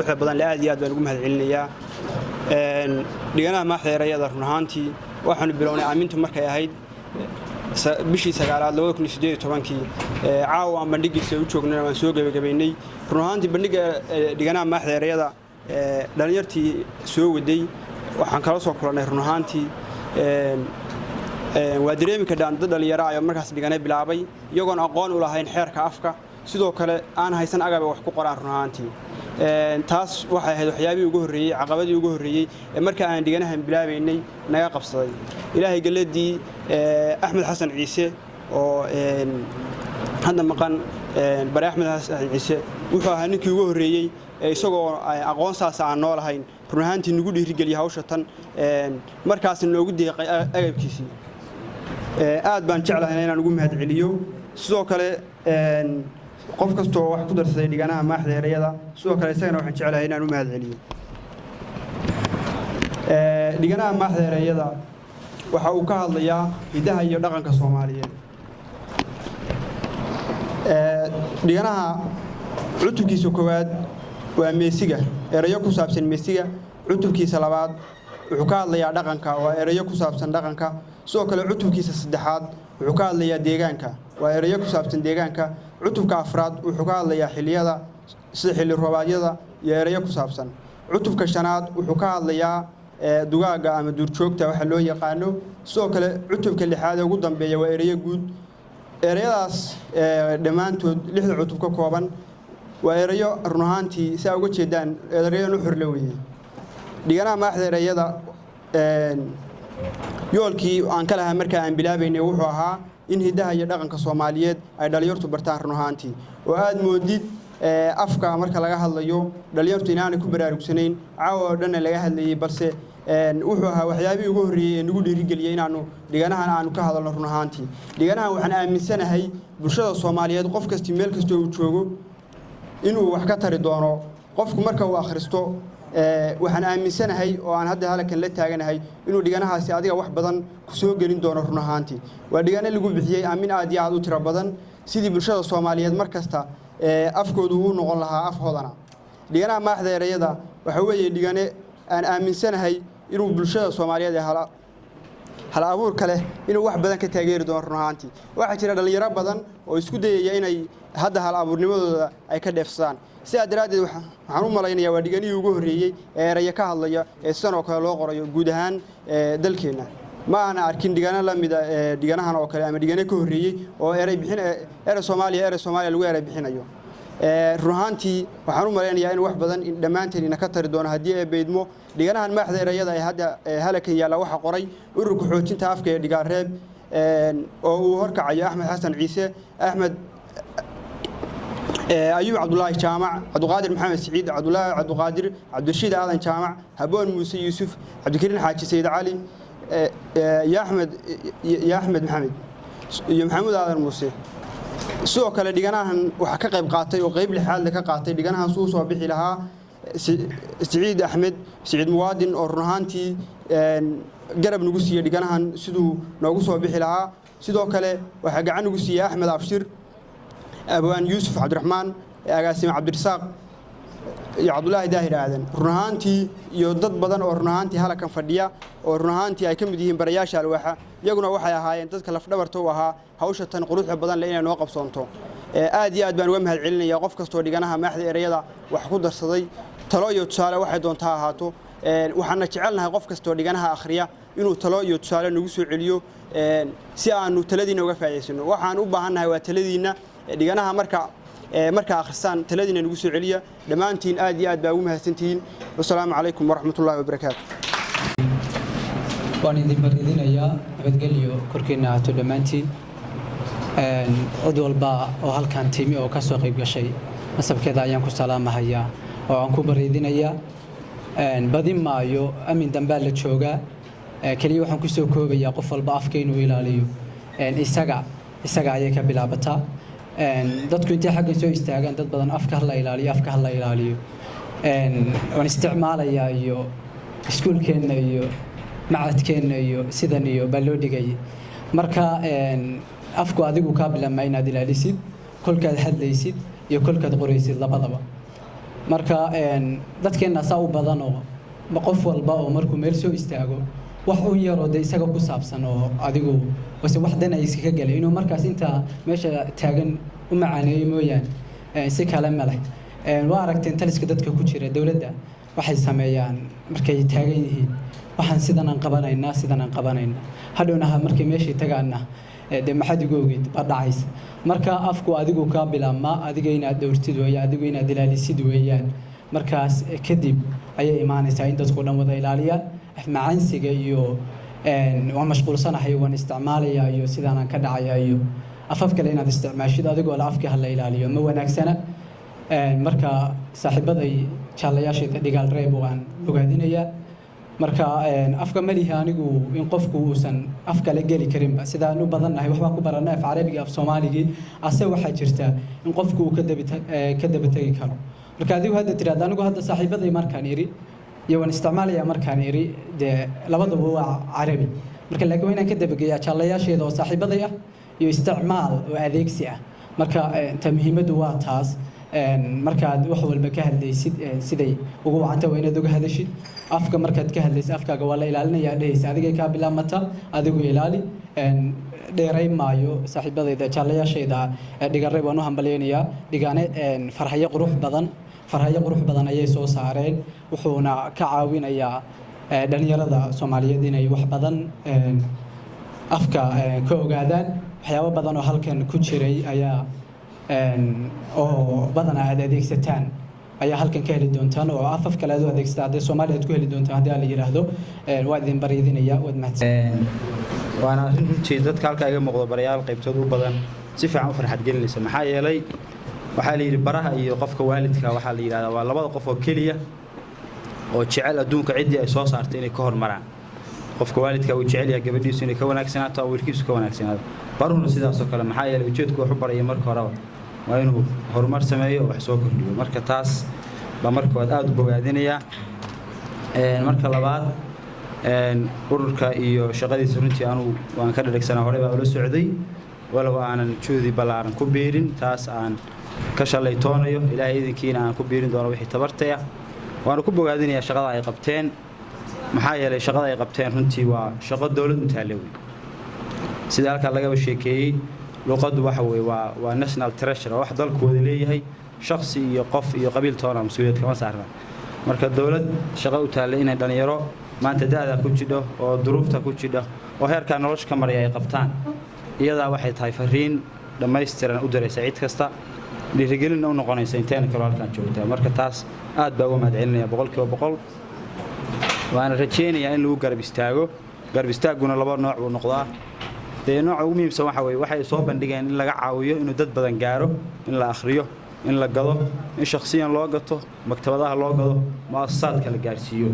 Quruxda badan le aad iyo aad baan ugu mahad celinayaa. Dhiganaha Maaxda Erayada run ahaantii waxaanu bilownay aamintu markay ahayd bishii 9aad 2018-kii. Caawa aan bandhigiisa u joognana waan soo gebagabaynay. Run ahaantii bandhigga dhiganaha Maaxda Erayada dhallinyartii soo waday waxaan kala soo kulannay, run ahaantii waa dareemi kadhaan dad dhallinyaro ayaa markaas dhigane bilaabay iyagoon aqoon u lahayn xeerka afka, sidoo kale aan haysan agaba wax ku qoraan. Run ahaantii taas waxay ahayd waxyaabihii ugu horreeyey, caqabadii ugu horreeyey ee marka aan dhiganahan bilaabaynay naga qabsaday. Ilaahay galladii, Axmed Xasan Ciise oo hadda maqan, bare Axmed Xasan Ciise, wuxuu ahaa ninkii ugu horreeyey isagoo aqoon saasa aan noo lahayn run ahaantii nagu dhiirigeliyay hawsha tan, markaasna noogu deeqay agabkiisii. Aad baan jeclahay inaan ugu mahad celiyo. Sidoo kale qof kastoo wax ku darsaday dhiganaha Maaxda Erayada, sidoo kale isagana waxaan jeclahay inaan u mahad celiyo. Dhiganaha Maaxda Erayada waxa uu ka hadlayaa hiddaha iyo dhaqanka Soomaaliyeed. Dhiganaha cutubkiisa koowaad waa meesiga, erayo ku saabsan meesiga. Cutubkiisa labaad wuxuu ka hadlayaa dhaqanka, waa erayo ku saabsan dhaqanka. Sidoo kale cutubkiisa saddexaad wuxuu ka hadlayaa deegaanka, waa erayo ku saabsan deegaanka. Cutubka afraad wuxuu ka hadlayaa xilliyada, sida xilli roobaadyada iyo erayo ku saabsan. Cutubka shanaad wuxuu ka hadlayaa dugaagga ama duurjoogta waxa loo yaqaano. Sidoo kale cutubka lixaad ee ugu dambeeya waa erayo guud. Ereyadaas dhammaantood lixda cutub ka kooban waa erayo run ahaantii si aa uga jeedaan erayo nuxurle weeye. Dhiganaha Maaxda Erayada yoolkii aan ka lahaa markaa aan bilaabaynay wuxuu ahaa in hiddaha iyo dhaqanka Soomaaliyeed ay dhalinyartu bartaan. Run ahaantii oo aad moodid afka marka laga hadlayo dhalinyartu inaanay ku baraarugsanayn, caawa oo dhanna laga hadlayey, balse wuxuu ahaa waxyaabihii ugu horreeyey ee nagu dhiirigeliyey inaanu dhiganahan aanu ka hadalno. Run ahaantii dhiganahan waxaan aaminsanahay bulshada Soomaaliyeed qof kasti meel kastoo uu joogo inuu wax ka tari doono. Qofku marka uu akhristo, waxaan aaminsanahay oo aan hadda halkan la taaganahay inuu dhiganahaasi adiga wax badan ku soo gelin doono. Run ahaantii waa dhigane lagu bixiyey aamin aad iyo aad u tiro badan sidii bulshada Soomaaliyeed mar kasta afkoodu uu noqon lahaa af hodana. Dhiganaha Maaxda Erayada waxa weeye dhigane aan aaminsanahay inuu bulshada Soomaaliyeed ee hal abuurka leh inuu wax badan ka taageeri doono. Run ahaantii waxaa jira dhallinyaro badan oo isku dayaya inay hadda hal abuurnimadooda ay ka dheefsadaan. Sidaa daraaddeed waxaan u malaynayaa waa dhiganihii ugu horreeyey ee erayo ka hadlaya ee sidan oo kale loo qorayo guud ahaan dalkeenna. Ma aana arkin dhigano la mida dhiganahan oo kale ama dhigano ka horreeyey oo erey bixin, erey Soomaaliya, erey Soomaaliya lagu erey bixinayo. Run ahaantii waxaan u malaynayaa in wax badan dhammaanteen ina ka tari doono haddii ee beydmo. Dhiganahan Maaxda Erayada ee hadda halakan yaalla waxaa qoray Ururka Xoojinta Afka ee Dhigaareeb oo uu horkacayo Axmed Xasan Ciise, Axmed Ayuub Cabdulaahi Jaamac, Cabdiqaadir Maxamed Siciid, Cabdulaahi Cabdiqaadir, Cabdirashiid Aadan Jaamac, Haboon Muuse Yuusuf, Cabdikariin Xaaji Sayid Cali iyo Axmed iyo Axmed Maxamed iyo Maxamuud Aadan Muuse. Sidoo kale dhiganahan waxaa ka qayb qaatay oo qayb lixaadle ka qaatay dhiganahan suu soo bixi lahaa Siciid Axmed Siciid Muwaadin oo run ahaantii garab nagu siiyey dhiganahan siduu noogu soo bixi lahaa. Sidoo kale waxaa gacan nagu siiyey Axmed Abshir, Abwaan Yuusuf Cabdiraxmaan, Agaasime Cabdirasaaq iyo Cabdulaahi Daahir Aadan. Run ahaantii iyo dad badan oo run ahaantii halakan fadhiya oo run ahaantii ay ka mid yihiin barayaasha alwaaxa, iyaguna waxay ahaayeen dadka lafdhabarta u ahaa hawsha tan quruxda badan leh inay noo qabsoonto. Aad iyo aad baan uga mahad celinaya qof kastoo dhiganaha Maaxda Erayada wax ku darsaday, talo iyo tusaale waxay doontaa ahaato. Waxaana jecelnahay qof kastoo dhiganaha akhriya inuu talo iyo tusaale nagu soo celiyo si aanu taladiina uga faa'iidaysano. Waxaan u baahannahay waa taladiina. Dhiganaha marka akhrisaan taladiina nagu soo celiya. Dhammaantiin aad iyo aad baa ugu mahadsantihiin. Wasalaamu calaykum waraxmatullaahi wabarakaatu. Waan idin baridinayaa, nabadgelyo korkiina ahaato dhammaantiin. Cid walba oo halkan timi oo ka soo qayb gashay nasabkeeda ayaan ku salaamahayaa oo aan ku baridinayaa. Badin maayo, amin dambaa la joogaa. Keliya waxaan kusoo koobayaa qof walba afka inuu ilaaliyo isaga ayay ka bilaabataa. Dadku intay xaggan soo istaagaan, dad badan afka hala ilaaliyo, afka hala ilaaliyo, waan isticmaalayaa iyo iskuulkeenna iyo macadkeenna iyo sidan iyo baa loo dhigayay. Marka afku adigu kaa bilaabmaa inaad ilaalisid kolkaad hadlaysid iyo kolkaad qoraysid labadaba. Marka dadkeenna saa u badan oo qof walba oo markuu meel soo istaago wax un yaroo de isaga ku saabsan oo adigu wase wax dana iskaga gelay inuu markaas intaa meesha taagan u macaaneeyo mooyaane, si kale ma leh. Waa aragteen taliska dadka ku jira dowladda waxay sameeyaan markay taagan yihiin: waxaan sidan aan qabanaynaa, sidan aan qabanaynaa. Hadhowna markay meeshay tagaanna, dee maxaad igu ogeyd baa dhacaysa. Marka afku adigu kaa bilaabmaa, adiga inaad dhowrtid weeye, adigu inaad ilaalisid weeyaan. Markaas kadib ayay imaanaysaa in dadku dhan wada ilaaliyaan. Afmacaansiga iyo waan mashquulsanahay, waan isticmaalaya iyo sidaanaan ka dhacaya iyo afaf kale inaad isticmaashid adigoo la afkii hala ilaaliyo ma wanaagsana. Marka saaxiibaday jaalayaashayda Dhigaal Reeb waan bogaadinayaa. Marka afka malihi anigu in qofku uusan af kale geli karinba. Sidaan u badannahay waxbaan ku baranay af Carabiga, af Soomaaligii, ase waxaa jirta in qofku uu ka daba tegi karo. Marka adigu hadda tiraahda, anigu hadda saaxiibaday markaan iri iyo waan isticmaalayaa markaan iri, dee labadaba waa Carabi. Marka laakiin waa inaan ka dabageeyaa jaalayaasheeda oo saaxiibaday ah iyo isticmaal oo adeegsi ah. Marka ta muhiimaddu waa taas. Markaad wax walba ka hadlaysid, siday ugu wacanta waa inaad uga hadashid. Afka markaad ka hadlaysid, afkaaga waa la ilaalinayaa dhehaysa, adigay kaa bilaabmata, adigu ilaali. Dheeray maayo. Saaxiibadayda jaalayaashayda Dhigareeb waan u hambalyaynayaa. Dhigaane farhayo qurux badan, farhayo qurux badan ayay soo saareen, wuxuuna ka caawinayaa dhalinyarada Soomaaliyeed inay wax badan afka ka ogaadaan. Waxyaabo badan oo halkan ku jiray ayaa oo badanaa aad adeegsataan ayaa halkan ka heli doontaan, oo afaf kale aad u adeegsataan haddii Soomaaliya aad ku heli doontaan haddii la yidhaahdo. Waa idin baryadinaya, waad mahadsan. Waana arrin runtii dadka halkaa iga muuqdo barayaal qaybtood u badan si fiican u farxad gelinaysa, maxaa yeelay waxaa la yidhi baraha iyo qofka waalidka waxaa la yidhahdaa waa labada qof oo keliya oo jecel adduunka ciddii ay soo saartay inay ka hormaraan. Qofka waalidka uu jecel yahay gabadhiisu inay ka wanaagsanaato ama wiilkiisu ka wanaagsanaado, baruhuna sidaasoo kale, maxaa yeelay ujeedku wax u baraya marka horeba waa inuu horumar sameeyo oo wax soo kordhiyo. Marka taas baa marka waad aada u bogaadinayaa. Marka labaad, ururka iyo shaqadiisa runtii anugu waan ka dhadhegsanaa, horey baa ula socday, walow aanan juhdi ballaaran ku biirin, taas aan ka shallaytoonayo. Ilaahay idinkiina aan ku biirin doono wixii tabartaya. Waanu ku bogaadinayaa shaqada ay qabteen, maxaa yeelay shaqada ay qabteen runtii waa shaqo dowlad u taalla wey. Sida halkaa lagaba sheekeeyey, luqaddu waxa weye waa national treasure, waa wax dalku wada leeyahay. Shakhsi iyo qof iyo qabiil toona mas-uuliyad kama saarna. Marka dowlad shaqo u taalla inay dhallinyaro maanta da'da ku jidho oo duruufta ku jidho oo heerkaa nolosha ka maraya ay qabtaan, iyadaa waxay tahay fariin dhammaystiran u diraysa cid kasta, dhiirigelinna u noqonaysa inteena kaloo halkaan joogtaa. Marka taas aad baa uga mahad celinaya 100%, waana rajaynayaa in lagu garab istaago. Garab istaagguna laba nooc buu noqdaa. Dee nooca ugu muhiimsan waxa weye waxay soo bandhigeen in laga caawiyo inuu dad badan gaaro, in la akhriyo, in la gado, in shakhsiyan loo gato, maktabadaha loo gado, mu'asasaadka la gaarsiiyo.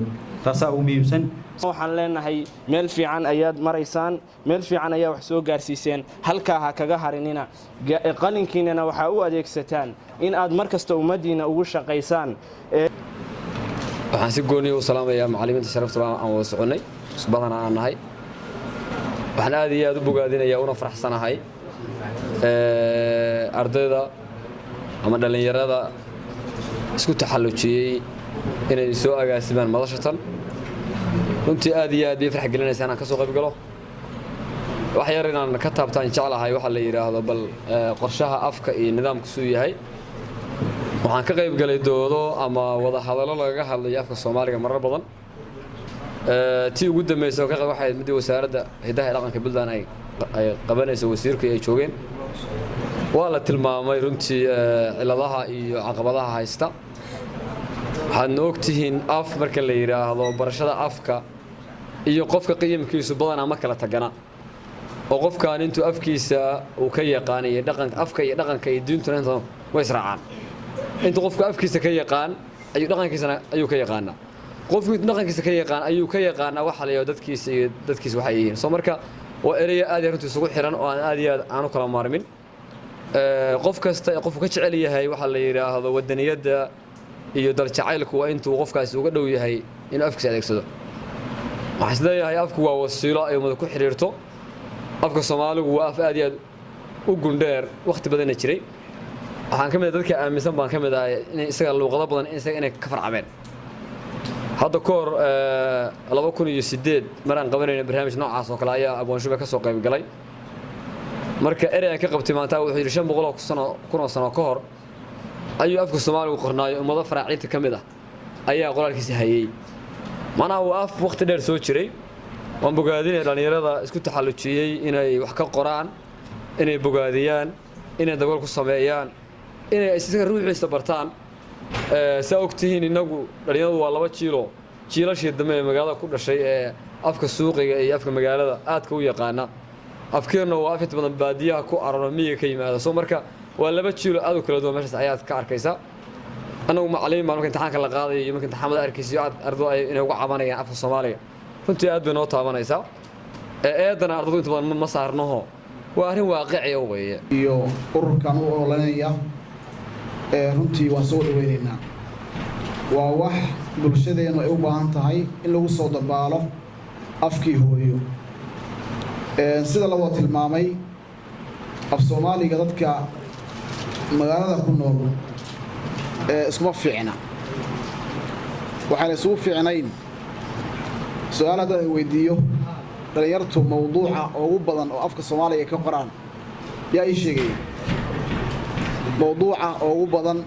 Taasaa ugu muhiimsan. Waxaan leenahay meel fiican ayaad maraysaan, meel fiican ayaa wax soo gaarsiiseen, halkaa ha kaga harinina. Qalinkiinana waxaa u adeegsataan in aad mar kasta ummaddiinna ugu shaqaysaan. Waxaan si gooniya u salaamayaa macallimiinta sharafta aan wada soconnay, badana aan nahay. Waxaan aad iyo aad u bogaadinayaa una faraxsanahay ardayda ama dhallinyarada isku taxallujiyey inay soo agaasimaan madasha tan. Runtii aad iyo aad bay farx gelinaysa inaan ka soo qayb galo. Wax yar inaan ka taabtaan jeclahay waxaa la yidhaahdo bal qorshaha afka iyo nidaamku suu yahay. Waxaan ka qayb galay doodo ama wada hadallo lagaga hadlayo afka Soomaaliga marar badan. Tii ugu dambeysay oo ka qayb waxay midii Wasaaradda Hidaha iyo Dhaqanka Puntland ay qabanayso, wasiirku ay joogeen. Waa la tilmaamay runtii cilladaha iyo caqabadaha haysta. Waxaadna ogtihiin af marka la yidhaahdo, barashada afka iyo qofka qiyamkiisu badanaa ma kala tagana, oo qofkaan intuu afkiisa uu ka yaqaan iyo dhaqanka afka iyo dhaqanka iyo diintuna inta way israacaan. Intuu qofku afkiisa ka yaqaan ayuu dhaqankiisana ayuu ka yaqaanaa, qofku intuu dhaqankiisa ka yaqaan ayuu ka yaqaanaa waxa la yidhahdo dadkiisa iyo dadkiisa waxay yihiin. Soo marka waa ereyo aad iyo runtii isugu xiran oo aan aad iyo aad aan u kala maarmin. Qof kasta qofku ka jecel yahay waxaa la yidhaahdo wadaniyadda iyo daljacaylku waa intuu qofkaasi uga dhow yahay inuu afkiisa adeegsado. Waxaan is leeyahay afku waa wasiilo ay ummada ku xidhiirto. Afka Soomaaligu waa af aad iyo aad u gundheer, wakhti badanna jiray. Waxaan ka mid ah dadka aaminsan baan ka mid ahay inay isaga luuqado badan isaga inay ka farcameen. Hadda ka hor, 2008, maraan qabanayna barnaamij noocaas oo kale ayaa Abwaan Shube ka soo qayb galay. Marka erey aan ka qabtay maanta, wuxuu yidhi 500 sano kun oo sano ka hor ayuu afka Soomaaligu qornaayo, ummado faraaciinta ka mid ah ayaa qoraalkiisa hayay. Macnaha waa af waqti dheer soo jiray. Waan bogaadinaya dhallinyarada isku taxallujiyey inay wax ka qoraan, inay bogaadiyaan, inay dabool ku sameeyaan, inay isaga ruuxiisa bartaan. Saa ogtihiin, innagu dhallinyaradu waa laba jiilo: jiilashii dambe ee magaalada ku dhashay ee afka suuqiga iyo afka magaalada aadka u yaqaana. Afkeenna waa af inta badan baadiyaha ku araro, miyiga ka yimaada. Soo marka waa laba jiilo aad u kala duwan. Meeshaas ayaad ka arkaysaa. Annagu macallimiin baan, marka imtixaanka la qaadayo iyo marka imtixaamada arkaysiyo ardadu ay inay uga cabanayaan afka Soomaaliga, runtii aad bay noo taabanaysaa. Eedana ardadu inta badan ma saarnaho, waa arrin waaqiciya weeye. Iyo ururkan u ololanaya ee runtii waan soo dhaweynaynaa. Waa wax bulshadeennu ay u baahan tahay in lagu soo dabaalo afkii hooyo. Sida la wada tilmaamay, af Soomaaliga dadka magaalada ku nool ee iskuma fiicna. Waxayna isugu fiicnayn, su-aal haddaan weydiiyo dhallinyartu, mawduuca ugu badan oo afka Soomaaliga ka qoraan yaa ii sheegaya? Mawduuca ugu badan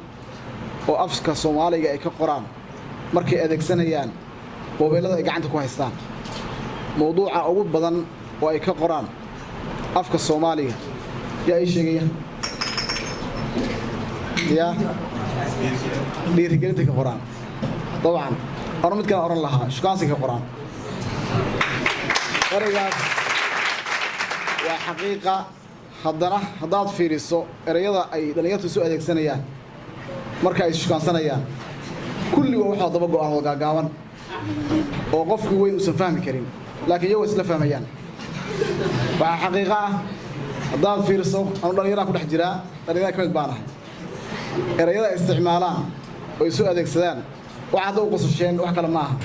oo afka Soomaaliga ay ka qoraan markay adeegsanayaan moobeellada ay gacanta ku haystaan, mawduuca ugu badan oo ay ka qoraan afka Soomaaliga yaa ii sheegaya? Yaa dhiirigelinta ka qoraan? Dabcan anu mid kale odhan lahaa, shukaansi ka qoraan. Ereygaas waa xaqiiqa. Haddana haddaad fiiriso ereyada ay dhallinyartu isu adeegsanayaan marka ay shukaansanayaan, kulli waa waxaa daba go'an oo gaagaaban oo qofkii weyn uusan fahmi karin, laakiin iyagoo isla fahmayaan. Waxaa xaqiiqo ah, haddaad fiiriso, anu dhallinyaraan ku dhex jiraa, dhallinyarada ka mid baan ahay, ereyada ay isticmaalaan oo isu adeegsadaan, waxaad hadda u qosasheen wax kale ma aha,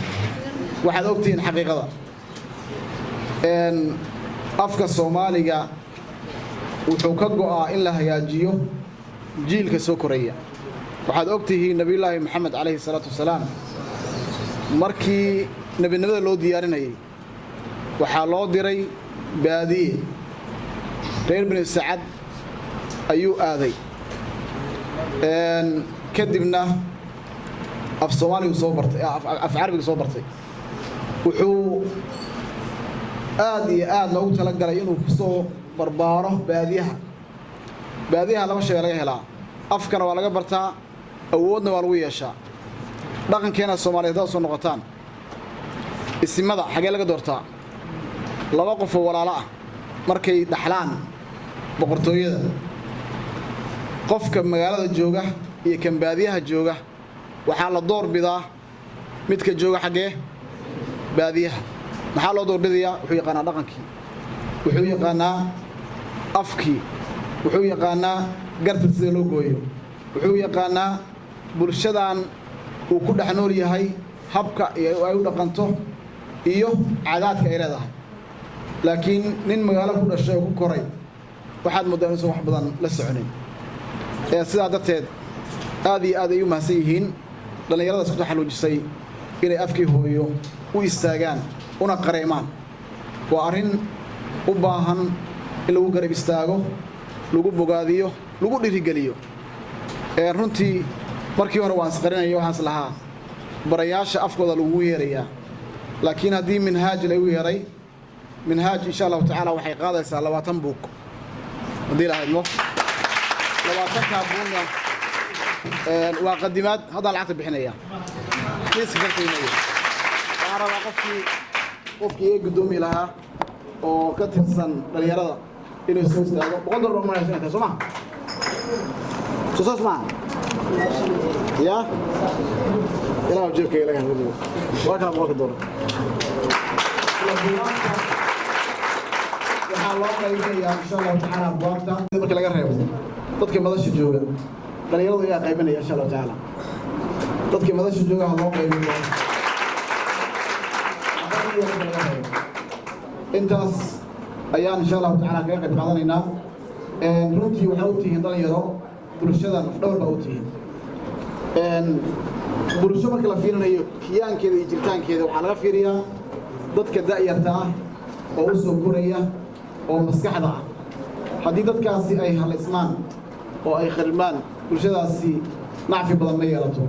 waxaad ogtihiin xaqiiqada. Afka Soomaaliga wuxuu ka go'aa in la hagaajiyo jiilka soo koraya. Waxaad og tihiin Nebiyullaahi Maxamed calayhi salaatu wasalaam markii nebinimada loo diyaarinayay waxaa loo diray baadiye, reer Binu Sacad ayuu aaday. Kadibna af Soomaaligu soo bartay, af Carabigu soo bartay. Wuxuu aad iyo aad loogu talagalay inuu ku soo barbaaro baadiyaha. Baadiyaha laba shay laga helaa: afkana waa laga bartaa, awoodna waa lagu yeeshaa. Dhaqankeena Soomaaliyeed haddaad soo noqotaan, isimada xagee laga doortaa? Laba qof oo walaalo ah markay dhaxlaan boqortooyada, qofka magaalada jooga iyo kan baadiyaha jooga, waxaa la door bidaa midka jooga xaggee? Baadiyaha. Maxaa loo doorbidayaa? Wuxuu yaqaanaa dhaqankii, wuxuu yaqaanaa afkii, wuxuu yaqaanaa garta sida loo gooyo, wuxuu yaqaanaa bulshadan uu ku dhex nool yahay habka ay u dhaqanto iyo caadaadka ay leedahay. Laakiin nin magaalo ku dhashay oo ku koray waxaad mooddaa inuusan wax badan la soconin. Ee sidaa darteed aad iyo aad ay u mahadsan yihiin dhallinyarada isku taxalluujisay inay afkii hooyo u istaagaan una qareemaan. Waa arrin u baahan in lagu garab istaago, lagu bogaadiyo, lagu dhiirigeliyo. Ee runtii markii hore waan isqarinaya, waxaan is lahaa barayaasha afkooda lagugu yeerayaa, laakiin haddii Minhaaj lagu yeeray, Minhaaj insha Allahu tacaala waxay qaadaysaa 20 buug haddii la hadmo. 20-kaa buugna waa qadimaad. Haddaan lacagta bixinaya, miiska ka qiimeeya. Waxaan rabaa qofkii iga guddoomi lahaa oo ka tirsan dhalinyarada inuu soo istaago. $100 ma haysan intaa, soo ma soo saas maaha? Ya ilaa jeebkayga laga helo waa kala $100-ka. Waxaa loo qaybinayaa insha Allahu tacaala buwaagta marka laga reebo dadka madasha jooga. Dhalinyaradu ayaa qaybinaya insha Allahu tacaala. Dadka madasha jooga ha loo qaybiyo laga reebo. Intaas ayaan insha Allahu tacaala kaga qayb qaadanaynaa. Runtii waxaa u tihiin dhalinyaro. Bulshada lafdhabar baa u tihiin. Bulsho marka la fiirinayo kiyaankeeda iyo jiritaankeeda, waxaa laga fiiriyaa dadka da'yarta ah oo u soo koraya oo maskaxda ah. Haddii dadkaasi ay halaysmaan oo ay kharibmaan, bulshadaasi nacfi badan ma yeelato.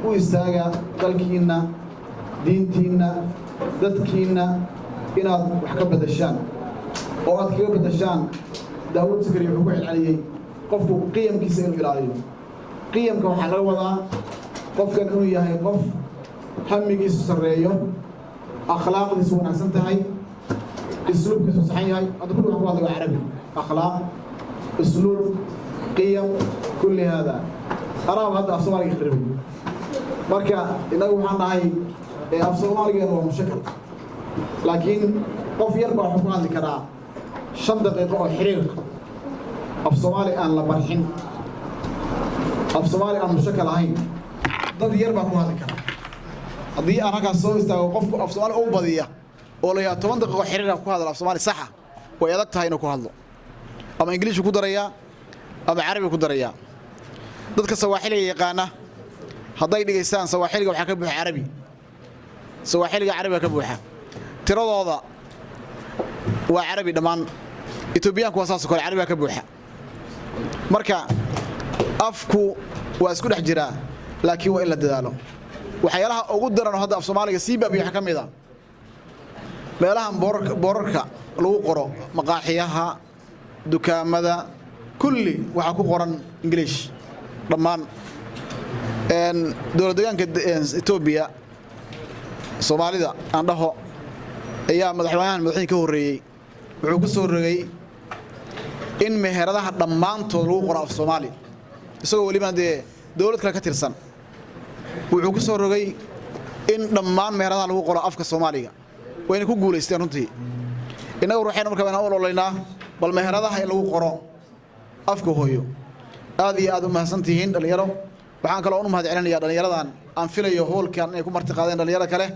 U istaaga dalkiinna, diintiinna, dadkiinna inaad wax ka beddeshaan oo aad kaga beddeshaan. Daawud Sakari wuxuu ku celceliyey qofku qiyamkiisa inuu ilaaliyo. Qiyamka waxaa laga wadaa qofkan inuu yahay qof hamigiisu sarreeyo, akhlaaqdiisu wanaagsan tahay, isluubkiisu saxan yahay. Hadda kulli waxaan ku hadlay waa Carabi: akhlaaq, isluub, qiyam, kulli haada. Anaaba hadda af Soomaaliga kharibay. Marka innagu waxaan nahay af Soomaaligeena waa mushakal, laakiin qof yar baa wuxuu ku hadli karaa 5 daqiiqo oo xiriir af Soomaali aan la barxin, af Soomaali aan mushakal ahayn. Dad yar baa ku hadli karaa. Haddii aan halkaas soo istaago, qofku af Soomaali ugu badiya oo la yidhaha 10 daqiiqo xiriir ku hadlo af Soomaali saxa, way adag tahay inuu ku hadlo. Ama Ingiliishu ku darayaa ama Carabi ku darayaa. Dadka Sawaaxiliga yaqaana hadday dhigaystaan, Sawaaxiliga waxaa ka buuxa Carabi, Sawaaxiliga Carabiga ka buuxa, tiradooda waa Carabi dhammaan. Etoobiyaanku waa saasoo kale, Carabiga ka buuxa. Marka afku waa isku dhex jiraa, laakiin waa in la dadaalo. Waxyaalaha ugu daran oo hadda af Soomaaliga sii baabiyo waxaa ka mid a meelahan boorarka lagu qoro, maqaaxiyaha, dukaamada, kulli waxaa ku qoran Ingiliish dhammaan. Dowlad deegaanka Etoobiya, Soomaalida aan dhaho, ayaa madaxweynahan, madaxweynii ka horreeyey, wuxuu ku soo rogay in meheradaha dhammaantood lagu qoro af Soomaali, isagoo welibana dee dowlad kale ka tirsan. Wuxuu ku soo rogay in dhammaan meheradaha lagu qoro afka Soomaaliga, wayna ku guulaysteen runtii. Innagu ruuxayna marka waynaan u ololaynaa bal meheradaha in lagu qoro afka hooyo. Aad iyo aad u mahadsan tihiin, dhallinyaro. Waxaan kaloo u mahad celinayaa dhallinyaradan aan filayo hoolkan inay ku marti qaadeen dhallinyaro kale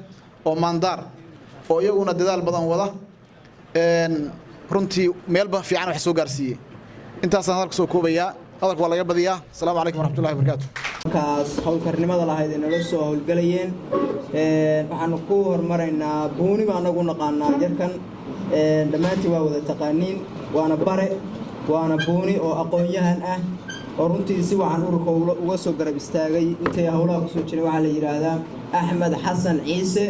oo Maandaar oo iyaguna dadaal badan wada, runtii meelba fiican wax soo gaarsiiyey. Intaasaan hadalka soo koobayaa, hadalka waa laga badiyaa. Asalaamu calaykum waraxmatullahi wabarakaatu. Markaas howlkarnimada lahayd ay nala soo howlgelayeen, waxaanu ku hormaraynaa Buuni baa anagu naqaanaa yarkan. Dhammaantiin waa wada taqaaniin, waana bare, waana Buuni oo aqoon-yahan ah oo runtii si wacan ururka uga soo garab istaagay intay howlaha kusoo jireen. Waxaa la yidhaahdaa Axmed Xasan Ciise.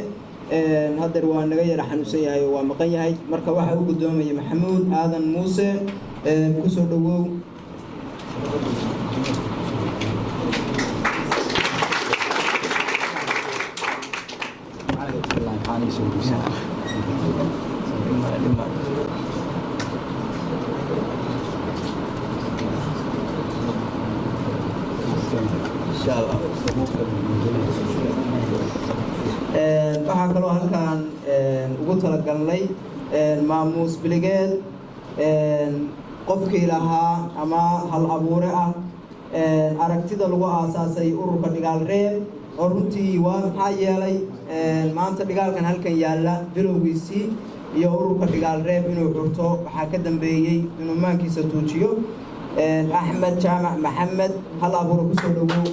Haddeer waa naga yara xanuunsan yahay oo waa maqan yahay. Marka waxaa u guddoomaya Maxamuud Aadan Muuse. Kusoo dhowow. Insha Allah. Waxaa kaloo halkan ugu talagalnay maamuus biligeed qofkii lahaa ama hal abuure ah aragtida lagu aasaasay ururka Dhigaal Reeb, oo runtii waa maxaa yeelay maanta dhigaalkan halkan yaalla bilowgiisii iyo ururka Dhigaal Reeb inuu xurto waxaa ka dambeeyey inuu maankiisa tuujiyo Axmed Jaamac Maxamed. Hal abuure, kusoo dhowow.